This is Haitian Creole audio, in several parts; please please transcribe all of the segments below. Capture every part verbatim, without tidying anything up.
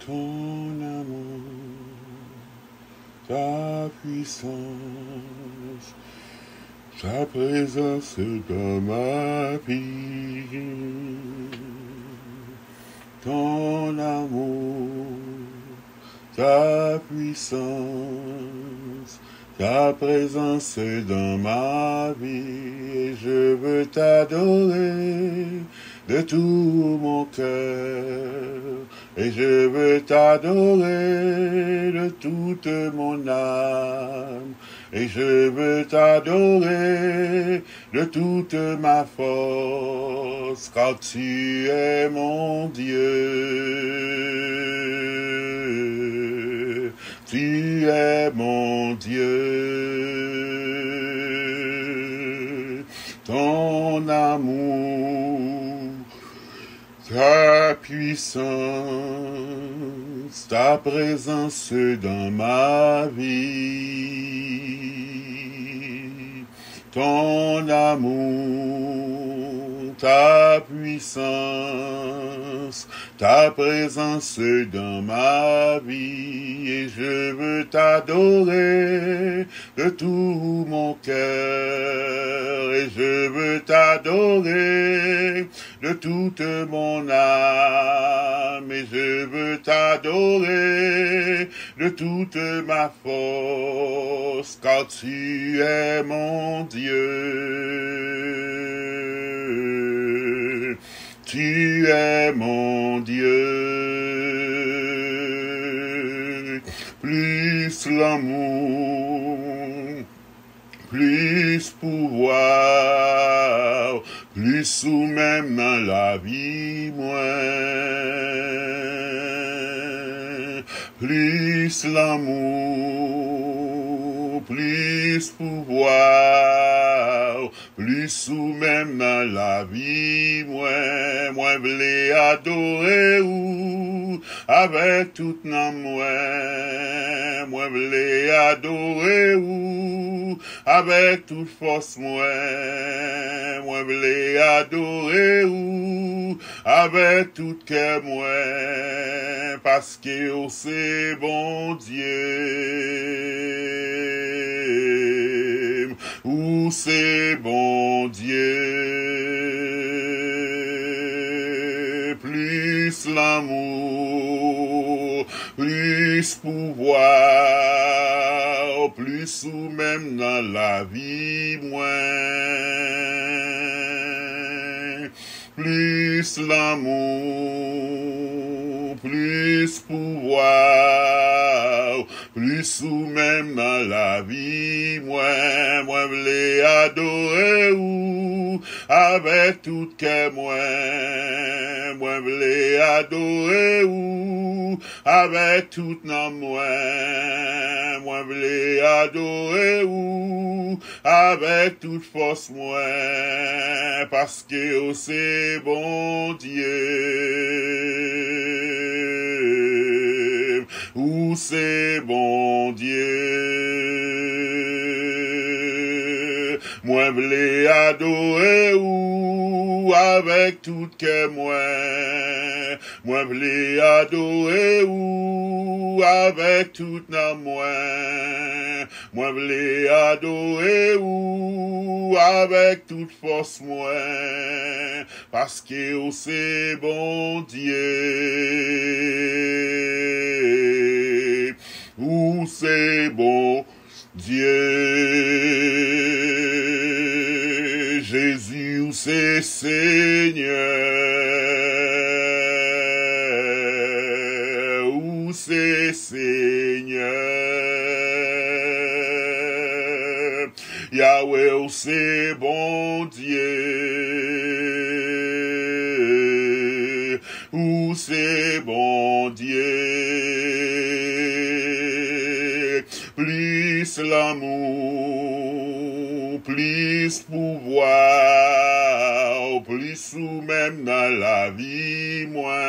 Ton amour, ta puissance, ta présence dans ma vie. Ton amour, ta puissance, ta présence dans ma vie. Et je veux t'adorer de tout mon cœur. Et je veux t'adorer de toute mon âme. Et je veux t'adorer de toute ma force, car tu es mon Dieu. Tu es mon Dieu. Ton amour, ta puissance, ta présence dans ma vie. Ton amour, ta puissance, ta présence dans ma vie. Et je veux t'adorer de tout mon cœur. Et je veux t'adorer de toute mon âme, et je veux t'adorer de toute ma force, car tu es mon Dieu. Tu es mon Dieu. Plus l'amour, plis pouvwa, plis ou menm nan lavi mwen. Plis lanmou, plis pouvwa, plis ou menm nan lavi mwen. Mwen vle adore ou avèk tout nanm mwen. Mwen vle adore ou avèk tout fòs mwen. Mwen vle adore ou avèk tout kè mwen, paske ou se Bondye m. Ou se Bondye m. Plis lanmou, plis pouvwa, plis ou menm nan lavi mwen. Plis lanmou, plis pouvwa, plis ou menm nan lavi mwen. Mwen vle adore ou avèk tout kè mwen. Mwen vle adore ou avèk tout nanm mwen. Mwen vle adore ou avèk tout fòs mwen, paske ou se Bondye m. Ou se Bondye m. Mwen vle adore ou avèk tout kè mwen. Mwen vle adore ou avèk tout nanm mwen. Mwen vle adore ou avèk tout fòs mwen, paske ou se Bondye m. Ou se Bondye. Jezi, ou se Senyè. Ou se Senyè. Yawe, ou se Bondye. Ou se Bondye. Plis lanmou, plis pouvwa, plis ou menm nan lavi mwen.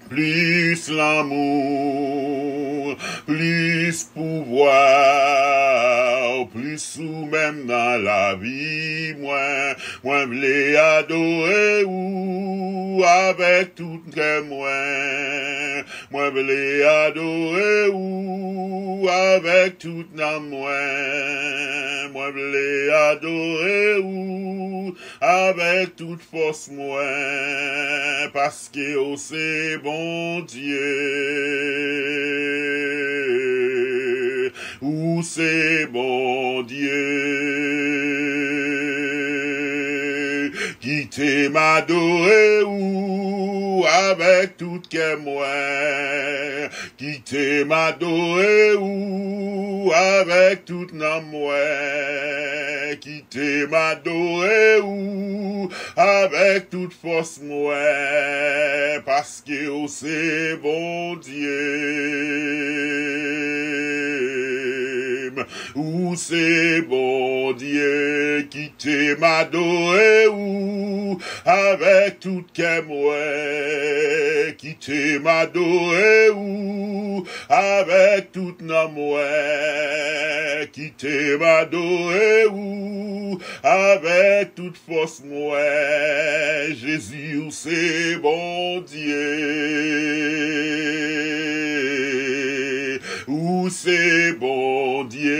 Plis lanmou, plis pouvwa, plis ou menm nan lavi mwen. Mwen vle adore ou avèk tout kè mwen. Mwen vle adore ou avèk tout nanm mwen. Mwen vle adore ou avèk tout fòs mwen, paske ou se Bondye. Ou se Bondye. Kite m adore ou avèk tout kè mwen. Kite m adore ou avèk tout nanm mwen. Kite m adore ou avèk tout fòs mwen, paske ou se Bondye. Ou se Bondye. Kite m adore ou avèk tout kè mwen. Kite m adore ou avèk tout nanm mwen. Kite m adore ou avèk tout fòs mwen. Jezi, ou se Bondye. Ou se Bondye.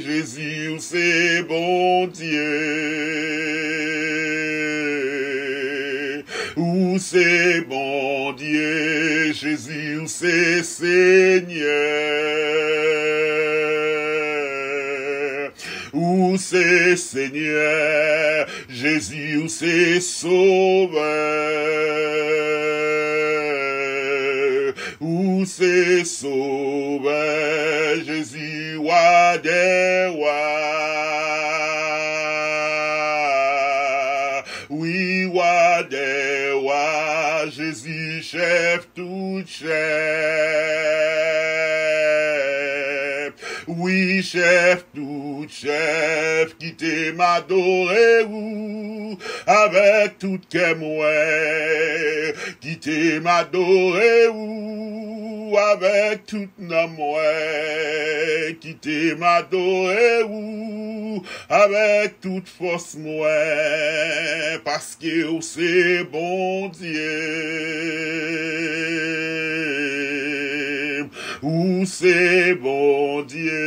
Jezi, ou se Bondye. Ou se Bondye. Jezi, ou se Senyè. Ou se Senyè. Jezi, ou se Sovè. Ou se Sovè. Jezi, Wa dè wa. Wi, Wa dè wa. Jezi, chèf tout chèf. Wi, chèf tout chèf. Kite m adore ou avèk tout kè mwen. Kite m adore ou avèk tout nanm mwen. Kite m adore ou avèk tout fòs mwen, paske ou se Bondye. Ou se Bondye.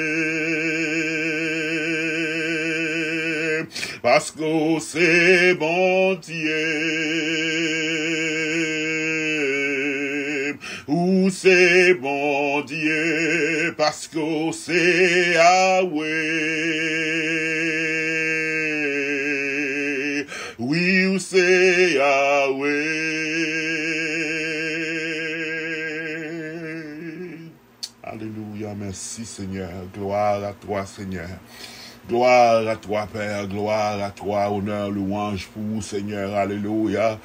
Paske ou se Bondye. Ou se Bondye, paske ou se Yawe. Wi, ou se Yawe. Alelouya, mèsi Senyè. Glwa a twa, Senyè. Gloire à toi, Père, gloire à toi, honneur, louange pour vous, Seigneur, alléluia.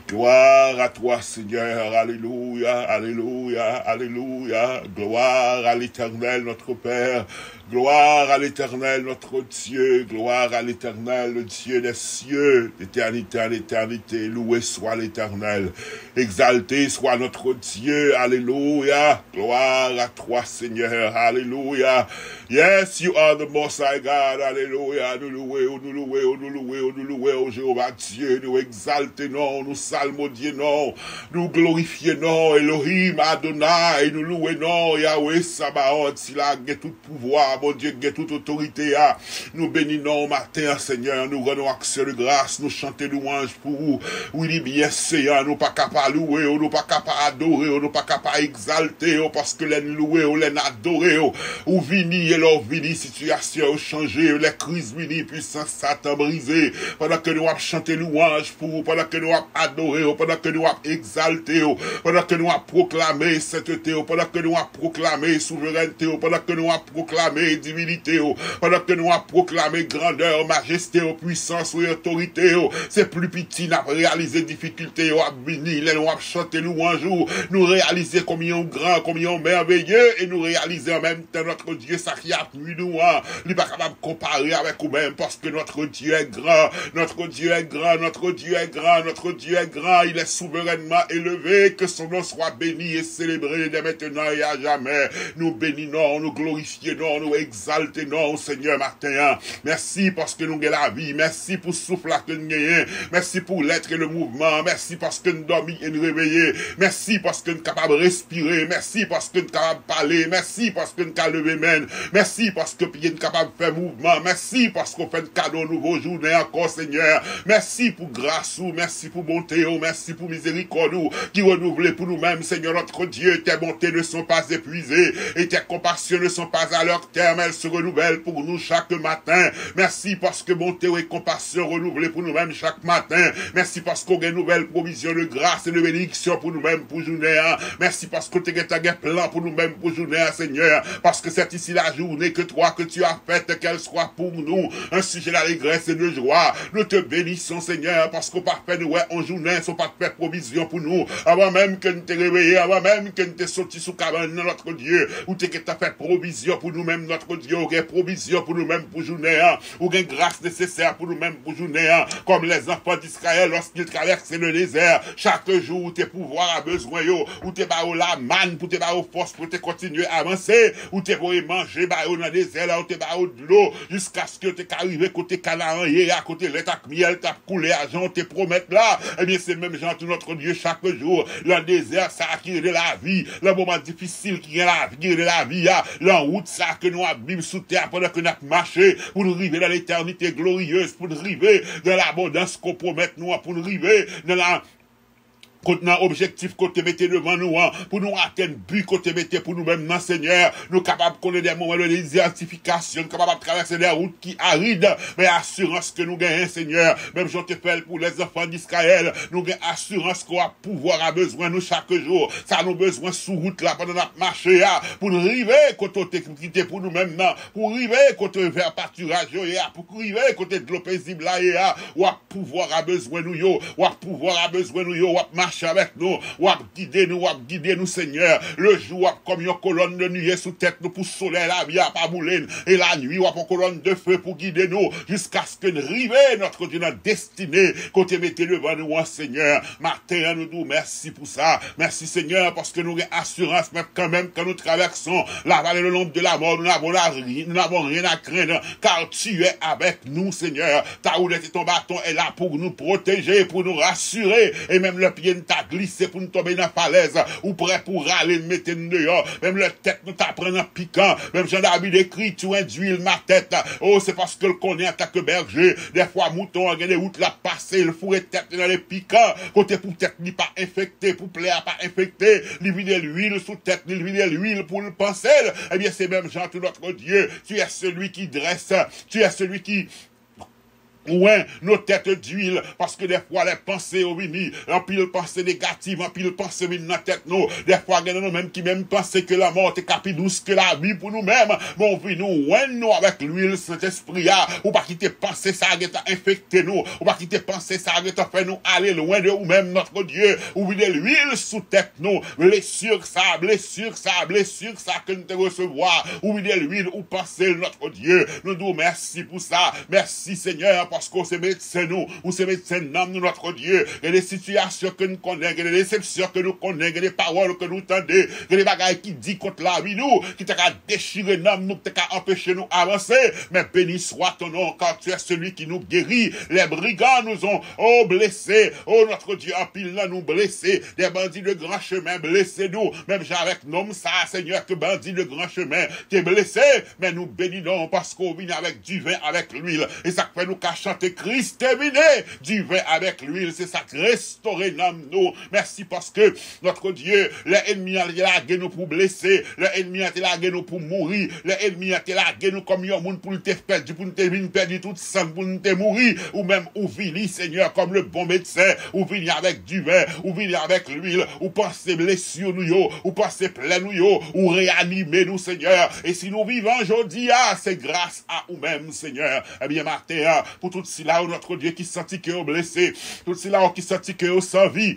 Gloire à toi, Seigneur, alléluia, alléluia, alléluia. Gloire à l'Éternel, notre Père. Gloire à l'Éternel, notre Dieu. Gloire à l'Éternel, le Dieu des cieux, d'éternité en éternité. Loué soit l'Éternel. Exalté soit notre Dieu. Alléluia. Gloire à toi, Seigneur. Alléluia. Yes, you are the Most High God. Alléluia. Nou louwe w, nou louwe w, nou louwe w, nou louwe w, Jewova Dye. Nou egzalte non w, nou salmodye non w, nou glorifye non w, Elohim Adonai. Nou louwe non w, Yahweh Sabaot, sila k gen tout pouvwa, Bondye k gen tout otorite a. Nou beni non w maten an, Senyè. Nou rann w aksyon de gras, nou chante louwanj pou ou. Wi, li byenseyan, nou pa ka pa louwe w, nou pa ka pa adore w, nou pa ka pa egzalte w, paske lè n louwe w, lè n adore w, ou vini, e lè w vini, sitiyasyon yo chanje, lè kriz vini, pwisans Satan brize. Pandan ke nou ap chante louwanj pou ou, pandan ke nou ap adore w, pandan ke nou ap egzalte w, pandan ke nou ap pwoklame sentete w, pandan ke nou ap pwoklame souverènte w, pandan ke nou ap pwoklame divinite w, pandan ke nou ap pwoklame grandè w, majeste w, pwisans ou e otorite w, se pli piti n ap reyalize difikilte yo ap vini. Lè nou ap chante louwanj ou, nou reyalize konbyen ou gran, konbyen ou mèveye, e nou reyalize an menm tan, notre Dieu, sa ki ap nwi nou an, li pa kapab konpare avèk ou menm, paske notre Dieu est grand, notre Dieu est grand, notre Dieu est grand, notre Dieu est grand, il est souverainement élevé, que son nom soit béni et célébré dès maintenant et à jamais. Nou beni non, nou glorifye non, nou egzalte non, Senyè, maten an. Mèsi paske nou gen lavi, mèsi pou souf la ke n genyen, mèsi pou lèt e le mouvman, mèsi paske n dòmi e n reveye, mèsi paske n kapab respire, mèsi paske n kapab pale, mèsi paske n ka leve men n, mèsi paske pye n kapab fè mouvman, mèsi paske w fè n kado nouvo jounen ankò, Senyè. Mèsi pou gras ou, mèsi pou bonte ou, mèsi pou mizerikòd ou ki renouvle pou nou menm, Senyè, notre Dieu, tes bontés ne sont pas épuisées et tes compassions ne sont pas à leur terme, elles se renouvellent pour nous chaque matin. Mèsi paske bonte ou e konpasyon renouvle pou nou menm chak maten. Mèsi paske w gen nouvèl pwovizyon de gras e de benediksyon pou nou menm pou jounen an. Mèsi paske w te gentan gen plan pou nou menm pou jounen an, Senyè. Parce que c'est ici la journée que toi, que tu as faite, qu'elle soit pour nous un sujet d'allégresse et de joie. Nous te bénissons, Seigneur, paske w pa fè nou wè yon jounen san w pa t fè pwovizyon pou nou. Anvan menm ke n te reveye, anvan menm ke n te soti sou kabann nan, notre Dieu, ou te gentan fè pwovizyon pou nou menm, notre Dieu, ou gen pwovizyon pou nou menm pou jounen an. Ou gen gras nesesè pou nou menm pou jounen an. Comme les enfants d'Israël, lorsqu'ils traversaient le désert, chaque jour ou te pourvoir à besoin yo, ou te ba yo lamann pou te ba yo fòs pou te kontinye avanse, ou te voye manje ba yo nan dezè la, ou te ba yo dlo, jiskaske yo te ka rive kote Kanaan ye a, kote lèt ak myèl t ap koule a, jan w te pwomèt la. Ebyen, se menm jan tou, notre Dieu, chak jou, nan dezè sa a ki rele lavi, nan moman difisil ki gen lavi, ki rele lavi a, nan wout sa a ke nou ap viv sou tè a pandan ke n ap mache pou n rive nan letènite gloriyez, pou n rive nan labondans ke w pwomèt nou an, pou n rive nan la, kot nan objektif ke w te mete devan nou an, pou nou atenn bi ke w te mete pou nou menm nan, Senyè. Nou kapab konnen de moman de dezètifikasyon, nou kapab ap travèse de wout ki arid, men asirans ke nou genyen, Senyè, menm jan w te fè l pou les enfants d'Israël, nou gen asirans ke w ap pouvwa a bezwen nou chak jou. Sa nou bezwen sou wout la pandan n ap mache a, pou n rive kote w te kite pou nou menm nan, pou rive kote vè patiraj yo ye a, pou rive kote dlo pezib la ye a, w ap pouvwa a bezwen nou yo, w ap pouvwa a bezwen nou yo, w ap mache avèk nou, w ap gide nou, w ap gide nou, Senyè. Le jou w ap kòm yon kolòn de niye sou tèt nou pou solèy lavi a pa boule n, e lanwi w ap yon kolòn de fe pou gide nou, jiskaske n rive, notre Dieu, nan destine ke w te mete devan nou an, Senyè. Maten an, nou di w mèsi pou sa. Mèsi, Senyè, paske nou gen asirans, menm kanmenm, quand nous traversons la vallée de l'ombre de la mort, nous n'avons la ri-, nous n'avons rien à craindre, car tu es avec nous, Senyè. Ta roulette et ton bâton est là pour nous protéger, pour nous rassurer. E menm lè pye n ta glise pou n tonbe nan falèz, ou prè pou rale n, mete n deyò. Menm lè tèt nou ta pran nan pikan, menm jan David ekri, tu induis ma tête. Oh, se paske l konnen antanke bèje, dèfwa mouton an gen de wout l ap pase, l foure tèt li nan de pikan, kote pou tèt li pa enfekte, pou plè a pa enfekte, li vide lwil sou tèt li, li vide lwil pou l panse l. Ebyen, se menm jan tou, notre Dieu, tu es celui qui dresse, tu es celui qui ouen nos têtes d'huile, paske dèfwa lè panse yo vini, anpil panse negatif, anpil panse vin nan tèt nou. Dèfwa gen nan nou menm ki menm panse ke lanmò te ka pi dous ke lavi pou nou menm. Men w vin ouen nou avèk lwil Sentespri a. Ou pa kite panse sa a gentan enfekte nou. Ou pa kite panse sa a gentan fè nou ale lwen de ou menm, notre Dieu. Ou vide lwil sou tèt nou. Blesi sa, blesi sa, blesi sa ke n te resevwa. Ou vide lwil, ou panse l, notre Dieu. Nou di w mèsi pou sa. Mèsi, Senyè, paske w se medsen nou. Ou se medsen nanm nou, notre Dieu. Gen de sitiyasyon ke n konnen, gen de desepsyon ke nou konnen, gen de pawòl ke nou tande, gen de bagay ki di kont lavi nou, ki ta ka dechire nanm nou, ki ta ka anpeche nou avanse. Mais béni soit ton nom, car tu es celui qui nous guérit. Les brigands nous ont, oh, blessés. Oh, notre Dieu, anpil nan nou blese. Des bandits de grand chemin blese nou. Menm jan avèk nonm sa a, Senyè, ke bandi de gran chemen te blese. Men nou beni non w, paske w vini avèk diven, avèk lwil. E sa k fè nou ka chante Kris te vini, diven avèk lwil. Se sa k restore nanm nou. Mèsi paske, notre Dieu, lè ènmi an te lage nou pou blese, lè ènmi an te lage nou pou mouri, lè ènmi an te lage nou kòm yon moun pou l te pèdi, pou n te vin pèdi tout san n, pou n te mouri, ou menm ou vini, Senyè, kòm le bon medsen, ou vini avèk diven, ou vini avèk lwil, ou panse blesi nou yo, ou panse plè nou yo, ou reyanime nou, Senyè. E si nou vivan jodi a, se gras a ou menm, Senyè. Ebyen, maten an, pou tout sila yo, notre Dieu, ki santi ke yo blese, tout sila yo ki santi ke yo san vi,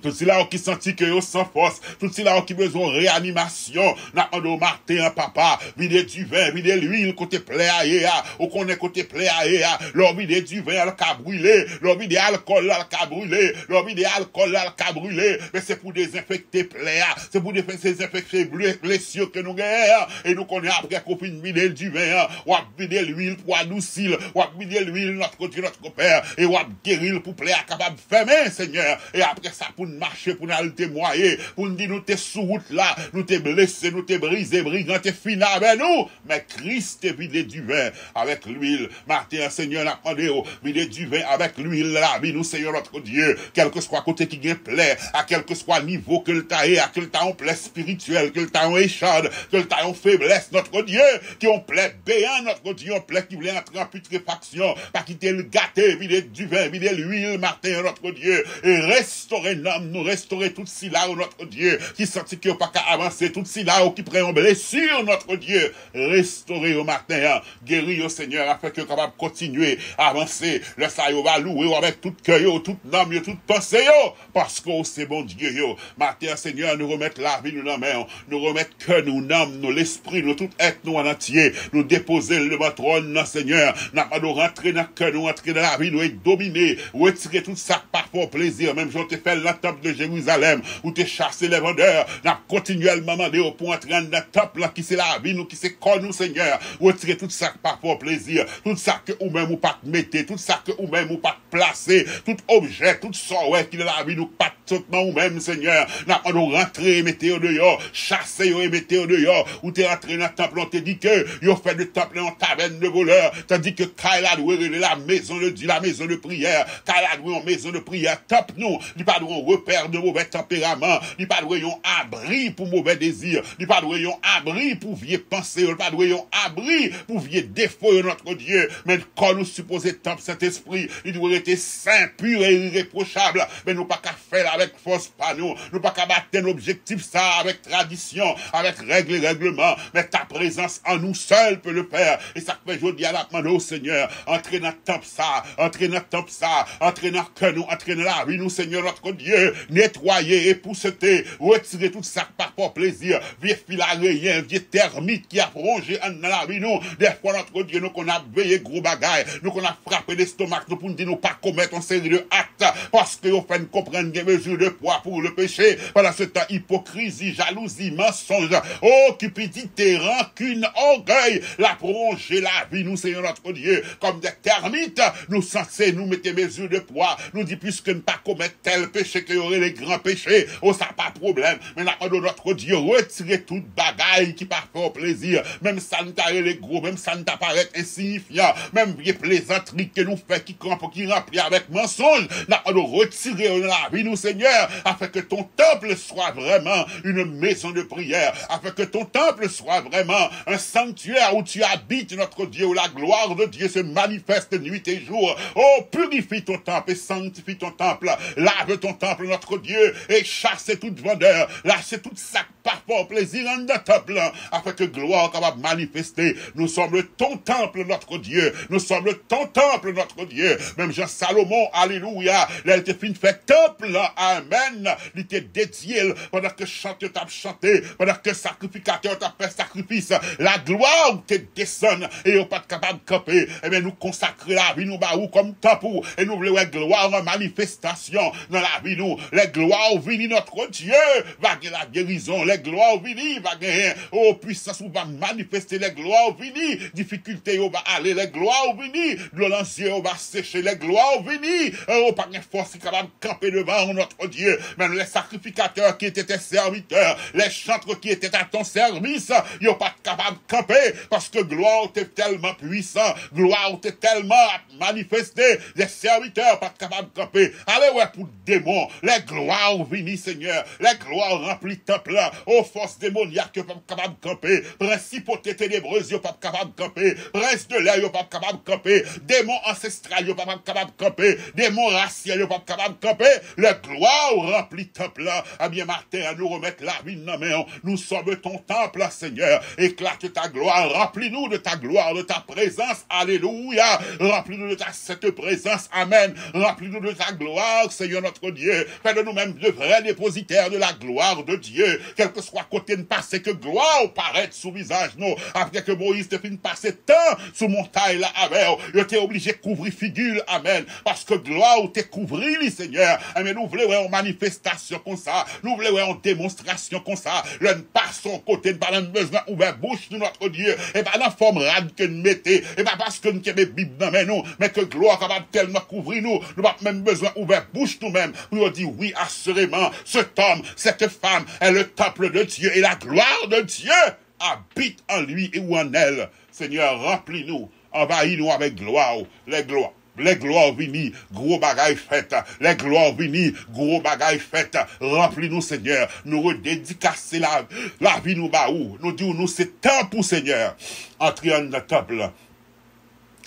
Tout sila yo ki santi ke yo san fòs, tout sila yo ki bezwen reyanimasyon, n ap mande w maten an, papa, vide diven, vide lwil kote plè a ye a. Ou konnen kote plè a ye a. Lè w vide diven an, l ka brile. Lè w vide alkòl la, l ka brile. Lè w vide alkòl la, l ka brile. Men se pou dezenfekte plè a. Se pou dezenfekte blesi ke nou genyen an. E nou konnen apre ke w fin vide diven an, w ap vide lwil pou adousi l. W ap vide lwil, notre Dieu, notre Père. E w ap geri l pou plè a kapab fèmen, Senyè. E apre sa, pou n mache, pou n al temwaye, pou n di nou te sou wout la, nou te blese, nou te brize, brigan te fini avè nou. Men Kris te vide diven avèk lwil. Maten an, Senyè, n ap mande w, vide diven avèk lwil nan lavi nou, Senyè, notre Dieu. Kèlkeswa kote ki gen plè, a kèlkeswa nivo ke l ta ye, a ke l ta yon plè espirityèl, ke l ta yon echad, ke l ta yon feblès, notre Dieu, ki yon plè beyan, notre Dieu, yon plè ki vle antre an putréfaction, pa kite l gate, vide diven, vide lwil maten an, notre Dieu, e restore nanm nou, restore tout sila yo, notre Dieu, ki santi ke yo pa ka avanse, tout sila yo ki pran yon blesi, notre Dieu, restore yo maten an, geri yo, Senyè, afin ke yo kapab kontinye avanse. Lè sa yo va louwe w avèk tout kè yo, tout nanm yo, tout panse yo, paske w se Bondye yo. Maten an, Senyè, nou remèt lavi nou nan men w. Nou remèt kè nou, nanm nou, lespri nou, tout èt nou an antye. Nou depoze l devan twòn nan, Senyè. N ap mande w rantre nan kè nou, rantre nan lavi nou e domine. Retire tout sa k pa fè w plezi, menm jan w te fè l nan tanp de Jerizalèm. Ou te chase lè vandè. N ap kontinyèlman mande w pou antre anndan tanp lan ki se lavi nou, ki se kò nou, Senyè. Retire tout sa k pa fè w plezi, tout sa ke ou menm ou pa t mete, tout sa ke ou menm ou pa t plase, tout objè, tout sa w wè ki nan lavi nou k pa t sot nan ou menm, Senyè. N ap mande w rantre e mete yo deyò, chase yo e mete yo deyò. Ou te rantre nan tanp lan, ou te di ke yo fè de tanp lan yon tavèn de volè, tandi ke kay la dwe rele la maison de Dieu, la maison de prière. Kay la dwe yon maison de prière. Tanp nou, li pa dwe yon repè de movè tanperaman, li pa dwe yon abri pou movè dezi, li pa dwe yon abri pou vye panse yo, li pa dwe yon abri pou vye defo yo, notre Dieu. Men kò nou sipoze tanp Sentespri, li dwe rete sen, pi e irepwochab. Men nou pa ka fè l avèk fòs pa nou. Nou pa ka atenn objektif sa avèk tradisyon, avèk règ e règleman. Men ta prezans an nou sèl pe le fè. E sa k fè jodi a n ap mande w, Senyè, antre nan tanp sa, antre nan tanp sa, antre nan kè nou, antre nan lavi nou, Senyè, notre Dieu. Netwaye, epouchete, retire tout sa k pa fè w plezi, vye fil areyen, vye tèmit ki ap wonje anndan lavi nou. Dèfwa, notre Dieu, nou konn ap veye gwo bagay, nou konn ap frape lestomak nou pou n di nou pa komèt yon seri de akt, paske yo fè n konprann gen mezi de pwa pou le peche. Pandan se tan, ipokrizi, jalouzi, mansonj, o, kipidite, rankin, ògèy, l ap wonje lavi nou, Senyè, notre Dieu, kòm de tèmit. Nou sanse nou mete mezi de pwa, nou di, piske n pa komèt tèl peche ke yo rele gran peche, o, sa pa pwoblèm. Men n ap mande w, notre Dieu, retire tout bagay ki pa fè w plezi, menm sa n ta rele gwo, menm sa n ta parèt ensiyifyan, menm vye plezantri ke nou fè ki kanpe, ki ranpli avèk mansonj. N ap mande w retire yo nan lavi nou, Senyè, afin que ton temple soit vraiment une maison de prière, afin que ton temple soit vraiment un sanctuaire où tu habites, notre Dieu, où la gloire de Dieu se manifeste nuit et jour. Oh, purifie ton temple et sanctifie ton temple. Lave ton temple, notre Dieu, et chasse tout vendeur, lase tout sa k pa fè w plezi anndan tanp lan, afin que gloire kapab manifeste. Nous sommes le ton temple, notre Dieu. Nous sommes le ton temple, notre Dieu. Menm jan Salomon, alelouya, lè l te fin fè tanp lan, amèn, li te dedye l, pandan ke chante yo t ap chante, pandan ke sakrifikatè yo t ap fè sakrifis, laglwa ou te desann e yo pa t kapab kanpe. Ebyen, nou konsakre lavi nou ba ou kòm tanp ou, e nou vle wè glwa ou an manifestasyon nan lavi nou. Lè glwa ou vini, notre Dieu, va gen lagerizon. Lè glwa ou vini, va genyen, o, pwisans ou va manifeste. Lè glwa ou vini, difikilte yo va ale. Lè glwa ou vini, dlo nan zye yo va seche. Lè glwa ou vini, o, pa gen fòs ki kapab kanpe devan ou, notre Dieu. Menm les sacrificateurs qui étaient tes serviteurs, les chantres qui étaient à ton service, yo pa t kapab kanpe, paske glwa ou te tèlman pwisan, glwa ou te tèlman ap manifeste, les serviteurs pa t kapab kanpe. Ale wè pou demon, lè glwa ou vini, Senyè, lè glwa ou ranpli tanp lan, o, fòs demonyak yo p ap kapab kanpe, prensipalite tenebrez yo p ap kapab kanpe, prens de lè yo p ap kapab kanpe, demon ansestral yo p ap kapab kanpe, demon rasyèl yo p ap kapab kanpe, lè glwa Waw, ranpli tanp lan. Ebyen, maten an, nou remèt lavi n nan men w. Nous sommes ton temple, Seigneur. Éclate ta gloire. Remplis-nous de ta gloire, de ta présence. Alléluia. Remplis-nous de ta sainte présence. Amen. Remplis-nous de ta gloire, Seigneur notre Dieu. Fais de nous-mêmes de vrais dépositaires de la gloire de Dieu. Kèlkeswa kote n pase, ke glwa w parèt sou vizaj nou. Apre ke Moyiz te fin pase tan sou montay la avè w, yo te oblije kouvri figi l. Amen. Paske glwa w te kouvri li, Senyè. Ebyen, nou vle wè yon manifestasyon konsa. Nou vle wè yon demonstrasyon konsa. Lè n pase yon kote, n pa menm bezwen ouvè bouch nou, notre Dieu. E pa nan fòm rad ke n mete. E pa paske n kenbe Bib nan men nou. Men ke glwa w kapab tèlman kouvri nou, nou p ap menm bezwen ouvè bouch nou menm pou yo di, oui, assurément, cet homme, cette femme est le temple de Dieu et la gloire de Dieu habite en lui ou en elle. Senyè, ranpli nou, anvayi nou avèk glwa w. Lè glwa, lè glwa w vini, gwo bagay fèt. Lè glwa w vini, gwo bagay fèt. Ranpli nou, Senyè. Nou rededikase la, lavi nou ba ou. Nou di w nou se tanp ou, Senyè. Antre anndan tanp lan.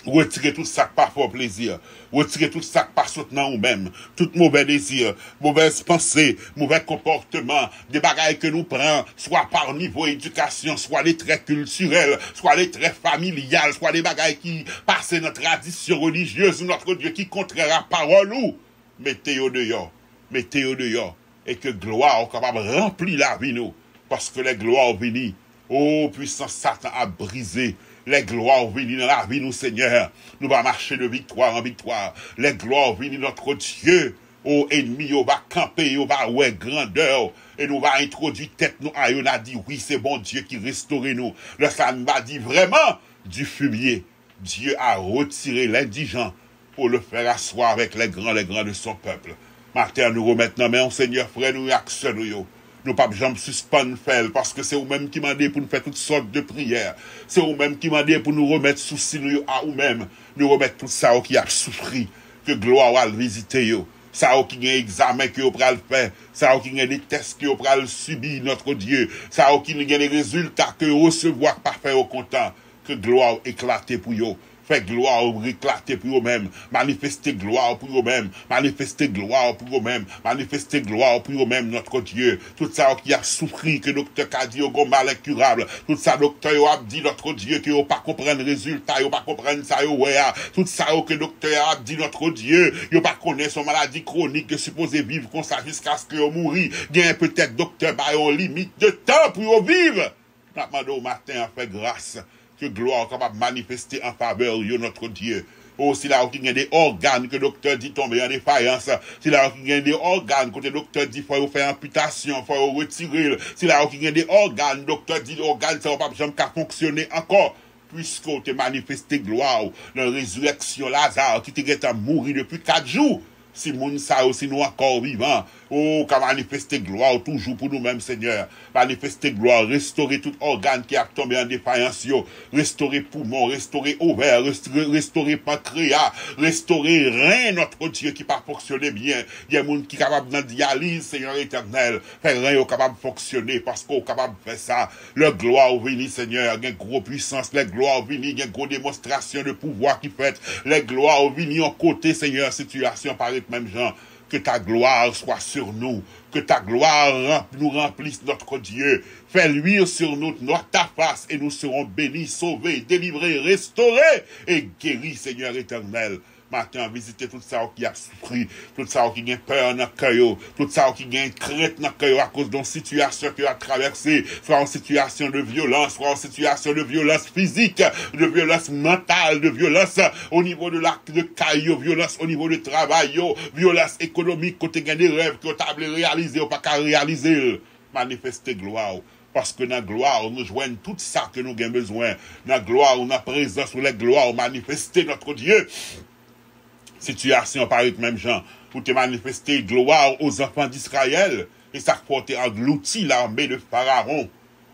Retire tout sa k pa fè w plezi. Retire tout sa k pa sot nan ou menm. Tout movè dezi, movèz panse, movè konpòteman, de bagay ke nou pran, swa pa nivo edikasyon, swa de trè kiltirèl, swa de trè familyal, swa de bagay ki pase nan tradisyon relijyez nou, notre Dieu, ki kontrè a pawòl ou. Mete yo deyò. Mete yo deyò. E ke glwa w kapab ranpli lavi nou. Paske lè glwa w vini, o, pwisans Satan ap brize. Lè glwa w vini nan lavi nou, Senyè, nou va mache de viktwa an viktwa. Lè glwa w vini, notre Dieu, o, ènmi yo va kanpe, yo va wè grandè w. E nou va entwodui tèt nou a yo, n a di, wi, se Bondye ki restore nou. Lè sa a, n va di, vraiment, du fumier. Dieu a retiré l'indigent pour le faire asseoir avec les grands, les grands de son peuple. Maten an, nou remèt nan men w, Senyè, frè nou yo ak sè nou yo. Nou p ap janm sispann fè l, paske se ou menm ki mande pou n fè tout sòt de priyè. Se ou menm ki mande pou nou remèt sousi nou yo a ou menm. Nou remèt tout sa yo ki ap soufri. Ke glwa w al vizite yo. Sa yo ki gen egzamen ke yo pral fè. Sa yo ki gen de tès ke yo pral sibi, notre Dieu. Sa yo ki gen de rezilta ke yo resevwa k pa fè yo kontan. Ke glwa w eklate pou yo. Fè glwa w eklate pou yo menm. Manifeste glwa w pou yo menm. Manifeste glwa w pou yo menm. Manifeste glwa w pou yo menm, notre Dieu. Tout sa yo ki ap soufri, ke doktè ka di yo gon mal enkirab. Tout sa doktè yo ap di, notre Dieu, ke yo pa konprann rezilta, yo pa konprann sa yo wè a. Tout sa yo ke doktè yo ap di, notre Dieu, yo pa konnen se yon maladi kwonik, yo sipoze viv konsa jiskaske yo mouri. Genyen petèt doktè ba yo yon limit de tan pou yo viv. N ap mande w maten an, fè gras, ke glwa w kapab manifeste an favè yo, notre Dieu. O, sila yo ki gen de ògàn ke doktè di tonbe an defayans, sila yo ki gen de ògàn kote doktè di fò yo fè anpitasyon, fò yo retire l, sila yo ki gen de ògàn, doktè di ògàn sa yo p ap janm ka fonksyone ankò, piske w te manifeste glwa w nan rezirèksyon Laza ki te gentan mouri depi kat jou. Si moun sa yo, si nou ankò vivan, o, ka manifeste glwa w toujou pou nou menm, Senyè. Manifeste glwa w, restore tout ògàn ki ap tonbe an defayans yo. Restore poumon, restore ovè, restore, restore pankreya, restore ren, notre Dieu, ki pa fonksyone byen. Gen moun ki kapab nan dyaliz, Senyè Etènèl. Fè ren yo kapab fonksyone, paske w kapab fè sa. Lè glwa w vini, Senyè, gen gwo pwisans. Lè glwa w vini, gen gwo demonstrasyon de pouvwa ki fèt. Lè glwa w vini yon kote, Senyè, sitiyasyon pa ret menm jan. Que ta gloire soit sur nous. Que ta gloire ranp-, nous remplisse, notre Dieu. Fais luire sur nous, notre, ta face et nous serons bénis, sauvés, délivrés, restaurés et guéris, Seigneur éternel. Maten an, vizite tout sa yo ki ap soufri, tout sa yo ki gen pè nan kè yo, tout sa yo ki gen krent nan kè yo akoz de yon sitiyasyon ke yo ap travèse, swa yon sitiyasyon de vyolans, swa yon sitiyasyon de vyolans fizik, de vyolans mantal, de vyolans o nivo de la, de kay yo, vyolans o nivo de travay yo, vyolans ekonomik, kote gen de rèv ke yo ta vle reyalize, yo pa ka reyalize l. Manifeste glwa w. Paske nan glwa w, nou jwenn tout sa ke nou gen bezwen. Nan glwa w, nan prezans ou, lè glwa w manifeste, notre Dieu. Sitiyasyon pa ret menm jan. Ou te manifeste glwa w aux enfants d'Israël, e sa k fè w te anglouti l'armée de Pharaon.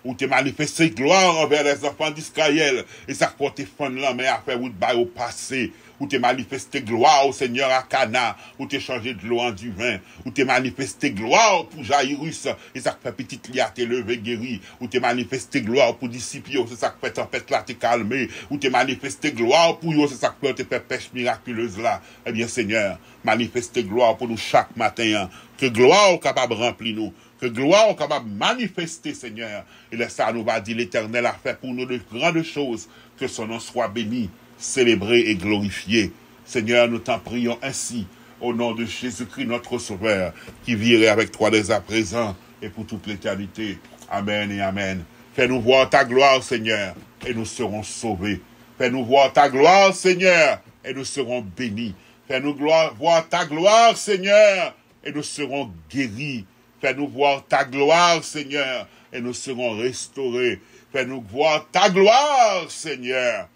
Ou te manifeste glwa w anvè les enfants d'Israël, e sa k fè w te fann lanmè a fè wout ba yo pase. Ou te manifeste glwa w, Senyè, a Kana. Ou te chanje dlo an diven. Ou te manifeste glwa w pou Jayiris, e sa k fè pitit li a te leve geri. Ou te manifeste glwa w pou disip yo, se sa k fè tanpèt la te kalme. Ou te manifeste glwa w pou yo, se sa k fè yo te fè pèch mirakilez la. Ebyen, Senyè, manifeste glwa w pou nou chak maten an. Ke glwa w kapab ranpli nou. Ke glwa w kapab manifeste, Senyè. E lè sa a, nou va di, Letènèl a fè pou nou de grandes choses. Que son nom soit béni, célébré et glorifié. Seigneur, nous t'en prions ainsi, au nom de Jésus-Christ, notre Sauveur, qui vit et règne avec toi dès à présent et pour toute l'éternité. Amen et amen. Fais nous voir ta gloire, Seigneur, et nous serons sauvés. Fais nous voir ta gloire, Seigneur, et nous serons bénis. Fais nous gloire, voir ta gloire, Seigneur, et nous serons guéris. Fais nous voir ta gloire, Seigneur, et nous serons restaurés. Fais nous voir ta gloire, Seigneur,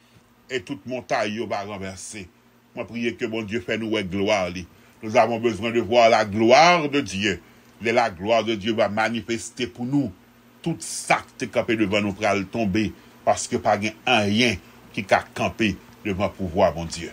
et toute montagne va renverser. Mwen priye ke Bondye fè nou wè glwa li. Nous avons besoin de voir la gloire de Dieu. Lè la gloire de Dieu va manifeste pou nou, tout sa k te kanpe devan nou pral tonbe, paske pa gen anyen ki ka kanpe devan pouvwa Bondye.